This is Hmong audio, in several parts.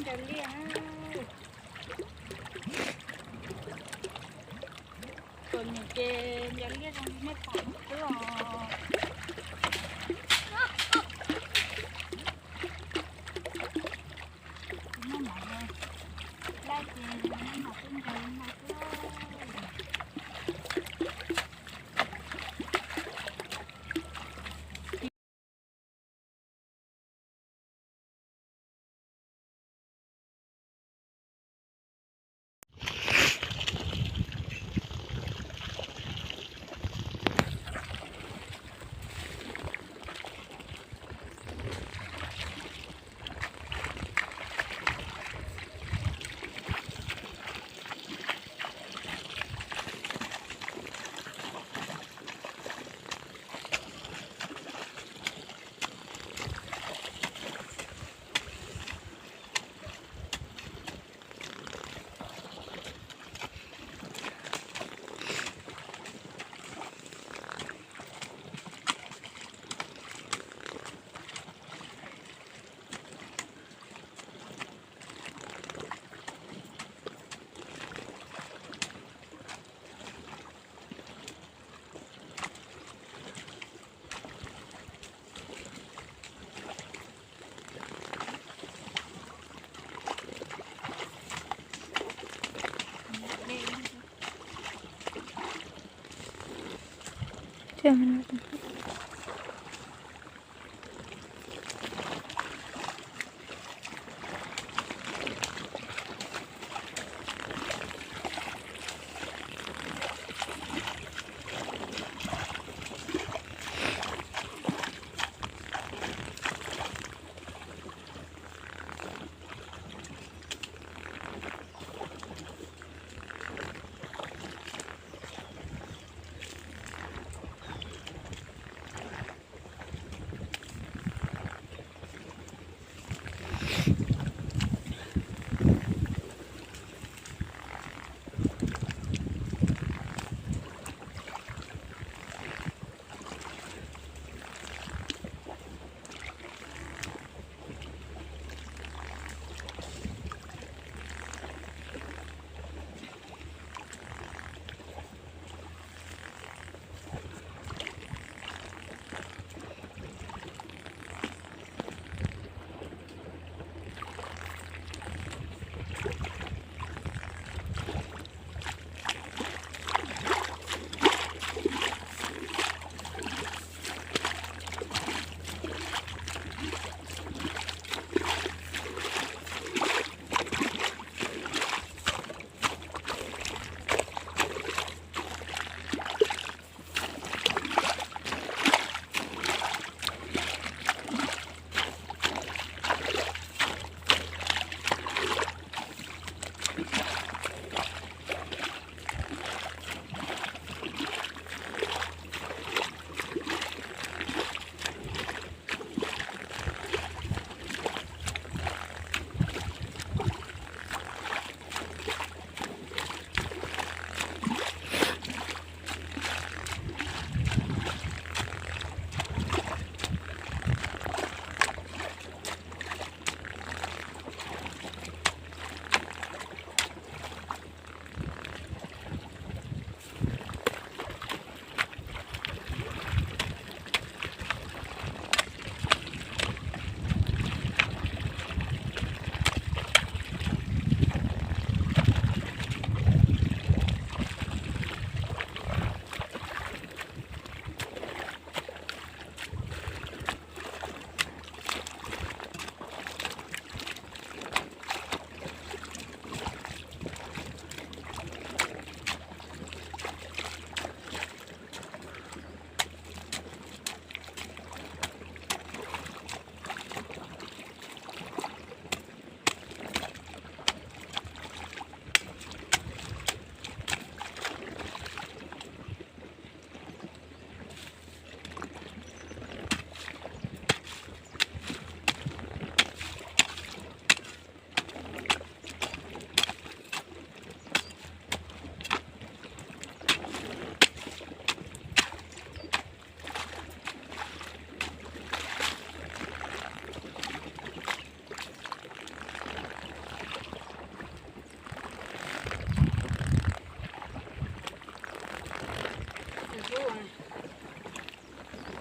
Cov liaj, tuam nyuam ces cov liaj zoo li nej pom no xwb os. Noj mov, dai ces noj mov xwb nkaus li no xwb.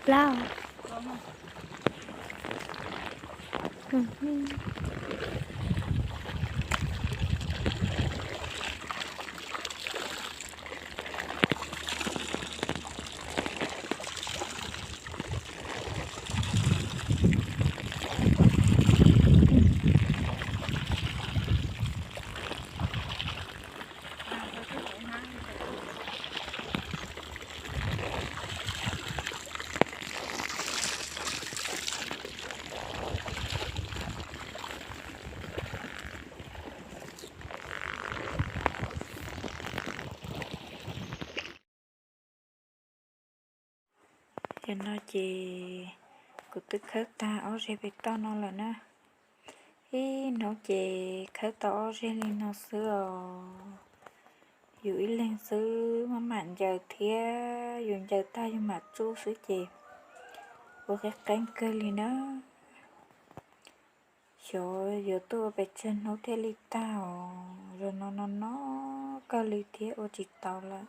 plaub. Ces no ces kuv twb khawb tag ob zeg pem toj no lawm na. Ib hnub ces khawb tau ob zeg li no xwb os. Yus ib leeg xwb maj mam ncaws thiab, yus ncaws tag yus mam tsuj xwb ces ua qeeb qeeb kawg li na. Xyov yuav tuaj ua pes tsawg hnub thiaj li tag os, zaum no no no kawg li thiab ua tsis tau lawm.